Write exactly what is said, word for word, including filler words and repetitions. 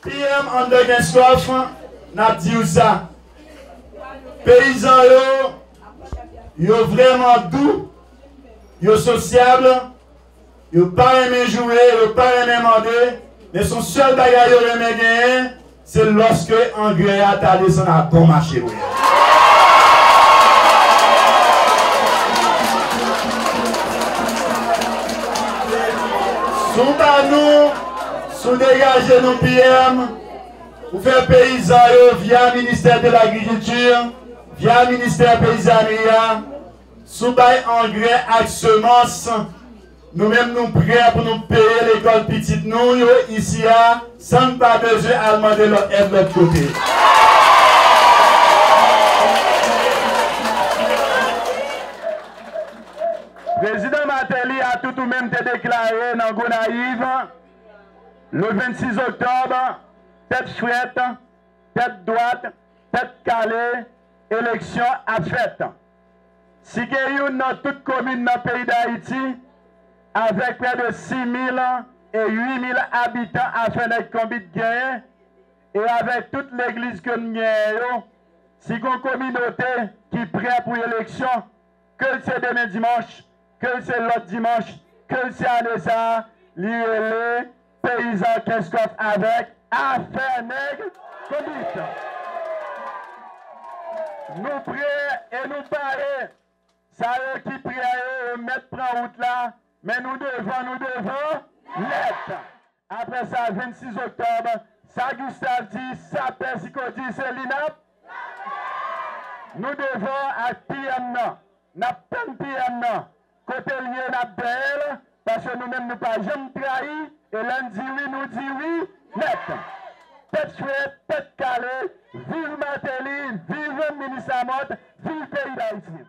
P M André Kenskof, n ap di w sa. Peyizan yo, yo vrèman dou, yo sosyab, yo pa renmen joure, yo pa renmen mande, men se yon sèl bagay yo renmen genyen, se lòske angrè a ta desann a bon mache pou yo. Si w ba nou, si w degaje nou P M, pou fè peyizan yo, via ministè de lagrikilti, via ministè peyizanri a, si w bay angrè ak semans, nou menm nou prè pou nou peye lekòl pitit nou yo isi a, san n pa bezwen al mande lòt èd lòt kote. Prezidan Martelly a tout ou menm te deklare nan Gonayiv, le vennsis oktòb, tèt frèt, tèt dwat, tèt kale, eleksyon ap fèt. Si gen youn nan tout komin nan peyi Dayiti, avèk prè de sis mil e uit mil abitan afè nèg konbit genyen, e avèk tout legliz ke n genyen yo, si gen yon kominote ki prè pou eleksyon, ke l se demen dimanch, ke l se lòt dimanch, ke l se ane sa a, li rele peyizan Kenskof avèk afè nèg konbit. Nou prè e nou pare. Sa yo ki prè yo, yo mèt pran wout la, men nou devan, nou devan nèt. Apre sa, vennsis oktòb, sa Gustave di, sa Pè Siko di, se li n ap. Nou devan ak P M nan. N ap tann P M nan. Kote l ye, n ap dèyè l, paske nou menm nou pa janm trayi, e lè n di wi, nou di wi nèt. Tèt frèt, tèt kale, viv Martelly, viv minis Lamothe, viv peyi Dayiti.